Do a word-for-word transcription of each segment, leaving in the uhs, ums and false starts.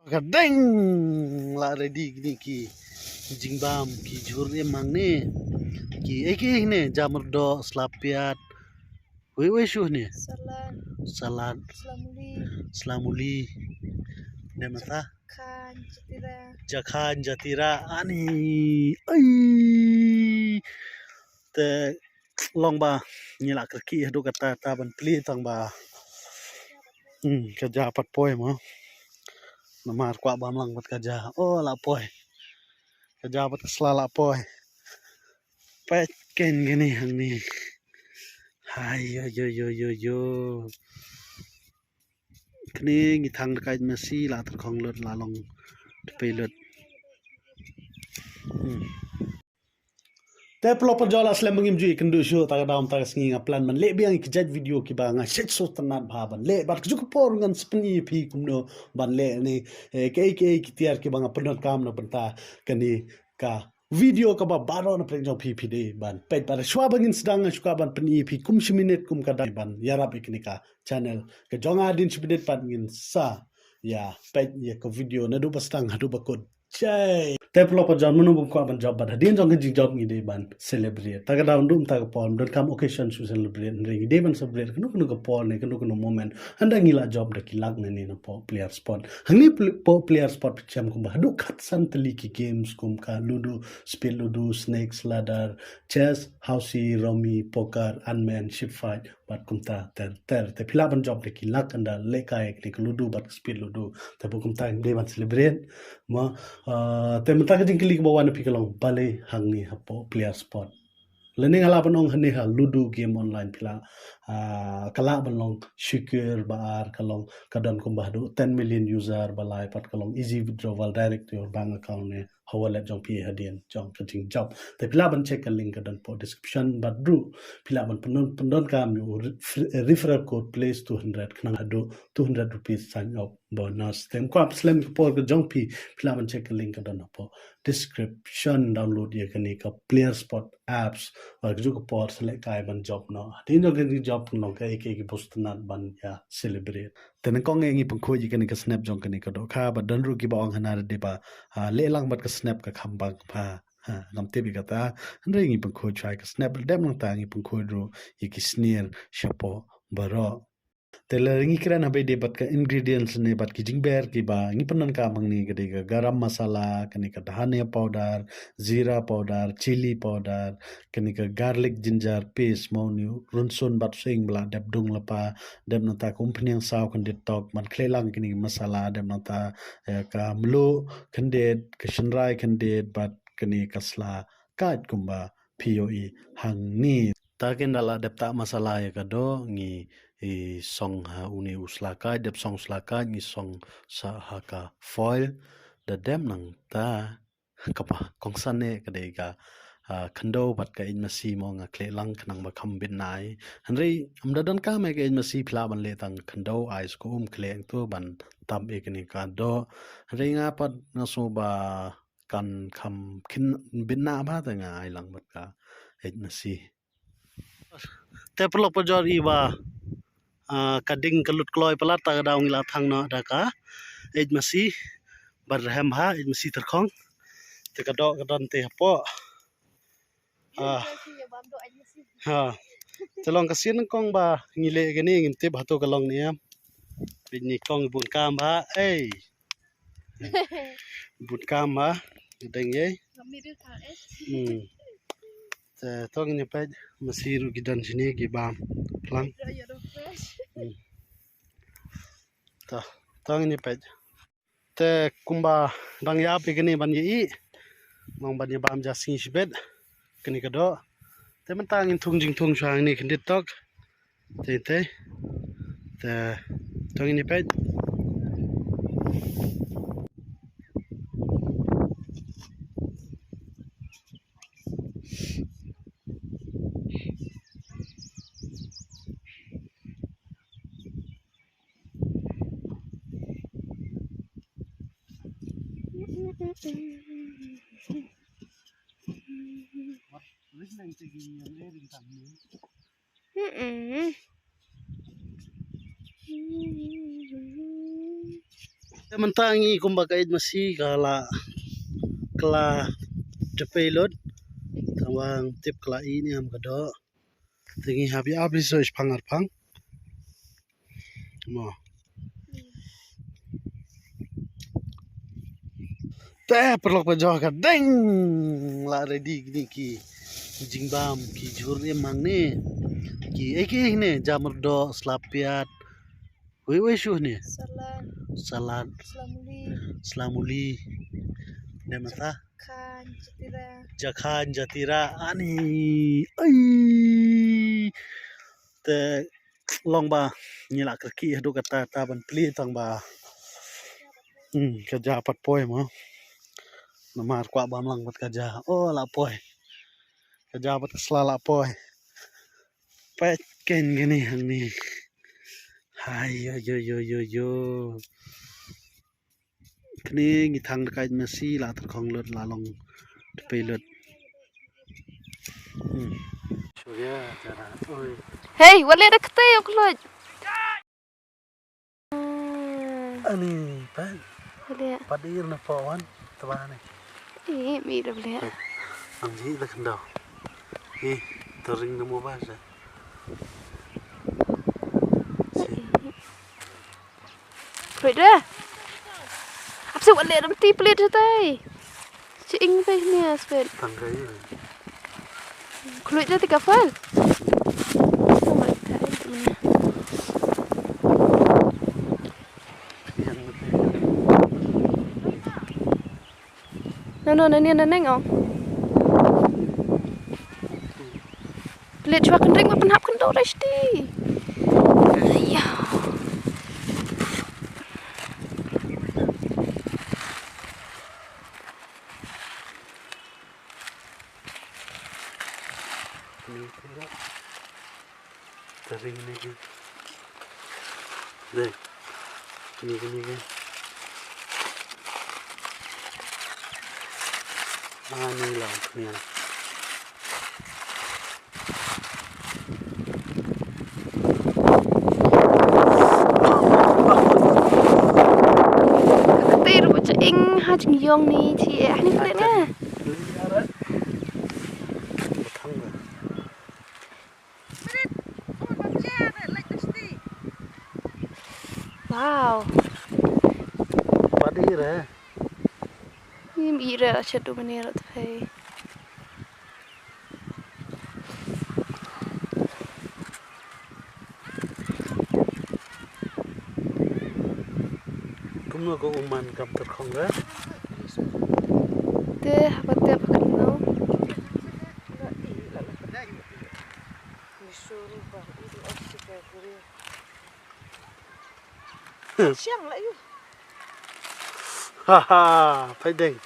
Ka deng la ready kine ki jingbam ki jhur im hangne. Ki ei ki ei ne, jamrdo, sla piat. Wei wei shuh ne. Salad. Salad. Sla muli. Sla muli. Ne mata. Khan jatira. Jakhan jatira ani. Ai. Te long ba ngi la kyrkieh haduh katta ta ban plie tang ba. Hmm, ka ja pat poi mo. Namar kwah bam lang pat ka ja. Oh, la poi. Ka ja pat ka sla la poi. Peit kane kane hangne. Hai yo yo yo yo yo. Kane ngi thang da ka eit masi la tyrkhong lut la long tpei lut. Hmm. Te paralok parajor, la slem ba ngim ju ïakynduh shuh, ta ka daw mynta ka sngi nga plan ban leh biang ïa ki jait video kiba nga shet sngewtynnat bha ban leh bad kajuh ka por ngan sa pyni ïa phi kumno ban leh ne, eh, kaei kaei ki tiar kiba nga pyndonkam na bynta kane ka video kaba baroh na pdeng jong phi, phi dei ban peit bad shuwa ba ngin sdang nga shu kwah ban pyni ïa phi kum shi minit kum ka dang ban ïarap ïa kane ka channel ka jong nga. Hadien shi minit pat ngin sa ïa peit ïa ka video naduh ba sdang haduh ba kut. Jai. Te paralok parajor, mano bym kwah ban jop bad hadien jong ka jingjop ngi dei ban celebrate. Ta ka daw naduh mynta ka por ym donkam occasion shu celebrate, hynrei ngi dei ban celebrate kano kano ka por ne kano kano moment. Hynda ngi la jop da ki lak ne ne napoh Player Spot. Hangne pl-, poh Player Spot phi shem kumba haduh khatsan tylli ki games kum ka Ludo, Speed Ludo, Snakes Ladder, Chess, Housey, Rummy, Poker, Ant Man, Ship Fight, bad kumta ter ter. Te phi lah ban jop da ki lak ynda lehkai kane ka Ludo bad ka Speed Ludo. Te bad kumta ngim dei ban celebrate. Mo, ah, te mynta ka jingkylli kaba wan na phi ka long balei hangne hapoh Player Spot. Lane nga lah ban ong hangne ha Ludo game online phi lah, ah, ka lah ban long shi kur ba ar ka long ka don kumba haduh ten million user ba lai pat ka long easy withdrawal direct to your bank account ne ha wallet jong phi hadien jong ka jingjop. Te phi lah ban check ka link ka don poh description bad ruh phi lah ban pyndon, pyndonkam ïa u re-, fr-, referral code PLAYS two hundred khnang haduh two hundred rupees sign up bonus. Te ym kwah slem ka por ka jong phi, phi lah ban check ka link ka don hapoh description, download ïa kane ka Player Spot apps. Bad kajuh ka por sa lehkai ban jop noh. Hadien jong ka jingjop kan long kaei kaei kiba sngewtynnat ban ïa celebrate. Te nyngkong eh ngi pynkhuid ïa kane ka snap jong kane ka dohkha, bad don ruh kiba ong hana da dei ba, ah, leh lang bad ka snap ka kham bang bha. Ha, ngam tip ïa kata. Hynrei ngi pynkhuid shwa ïa ka snap, dep nangta ngi pynkhuid ruh ïa ki snier shapoh baroh. Te lada ngi kren haba ïadei bad ka ingredients ne bad ki jingber kiba ngi pyndonkam hangne ka dei ka garam masala, kane ka dhania powder, jeera powder, chilli powder, kane ka garlic ginger paste, mo, une u rynsun bad u sying ba la dep dung lypa, dep nangta ka umphniang saw khyndiat tok, ban khleh lang kine ki masala, dep nangta, eh, ka mluh khyndiat, ka shynrai khyndiat, bad kane ka sla kait kumba phi ïohi hangne. Ta kin da la dep tah masala ïa ka doh, ngi, i, song ha une u sla kait, dep song sla kait, ngi song sa ha ka foil, da dep nangta kaba kongsan eh ka dei ka, ah, khyndew bad ka eit masi, mo, nga khleh lang khnang ba kham bit nai. Hynrei ym da donkam eh ka eit masi, phi lah ban leh tang khyndew, ai sku um khleh tu ban tap eh kane ka doh. Hynrei nga pat nga sngew ba kan kham khin bit na bha te nga ai lang bad ka eit masi. Te paralok parajor, i ba, ah, ka ding ka lut kloi palat, ta ka daw ngi la thang noh da ka eit masi. Bad rhem ha eit masi tyrkhong. Te ka doh ka don te hapoh. Ah. Ha. Te long ka sien nyngkong ba ngi leh kane, ngim tip hato ka long ne em. Peit ne kong, bun kam bha. Ei. Bun kam bha. Deng ei. Hmm. Te to ngin ïa peit masi ruh ki don shane ki bam phlang. Hmm. To, to ngin ïa peit. Te kumba dang ïap ïa kane ban ïa ih, nang ban ïa bam ja sngi shibit kane ka doh. Te mynta ngin thung jingthung shuwa hangne khyndiat tok. Te, te, te, to ngin ïa peit. Mm-mm. Te mynta ngi kumba ka ïeit masi ka la, ka la dpei lut. Tang ba ngam tip ka la i ne em ka doh. Te ngi hap ïa ap hi shuh shipang arpang. Mo. Te paralok ba jong ka deng la ready kine ki jingbam ki jhur im hangne. Ki ei ki ei ne, ja myrdoh, sla piat. Wei wei shuh ne. Salad. Salad. Sla muli. Sla muli. Ne mynta. Khan jatira. Ja khan jatira ani. Ai. Te long ba ngi la kyrkieh haduh katta katta ban plie tang ba, hmm, ka ja pat poi mo. Namar kwah bam lang pat ka ja. Oh, la poi. Ka ja pat ka sla la poi. Peit kane kane hangne. Hai yo yo yo yo yo. Kane ngi thang da ka ïeit masi la tyrkhong lut la long dpei lut. Hmm. Shuria jara. Oi. Hei, wat leh da kti ïa u khluit. Ani, pat. Wat leh. Pat ir na po wan, twa ni. Eh, mi da leh. Ang ji da kendo. Hi, tering nemu ba sa. Si. Khluit da. Ap se wat leh dam ti plit hatai. Chi ing tai ni aspet. Tang kai. Khluit da ti ka fal. Yang mesti. No, no, no, no, no, no, no. Plit chwa kynring ma pynhap kyndoh rashti. Ya. Tering ni ki. Dei. Ni ki, ni ki. Ah, ni lang ni. Ktir bu cha ing ha jing yong ni chi eh ni ktir nga. Batang ba. Wow. Padi re. Im ira chatu mane rat phai. Tum no ko uman kam terkhong re. Te haba te ba kan no. Siang la yu. Ha ha, phai deng.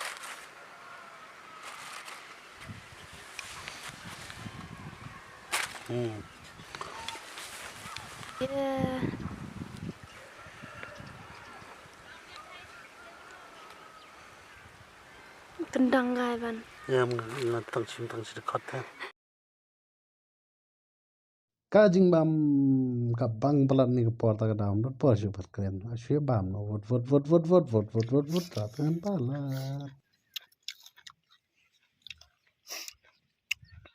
Hmm. Yeah. Kyndang kai ban. Ya, nga, nga tang sim tang sim kot te. Ka jingbam ka bang palat ni ka por ta ka dam dot por shu pat kren. Shu bam no vot vot vot vot vot vot vot vot vot ta kan palat.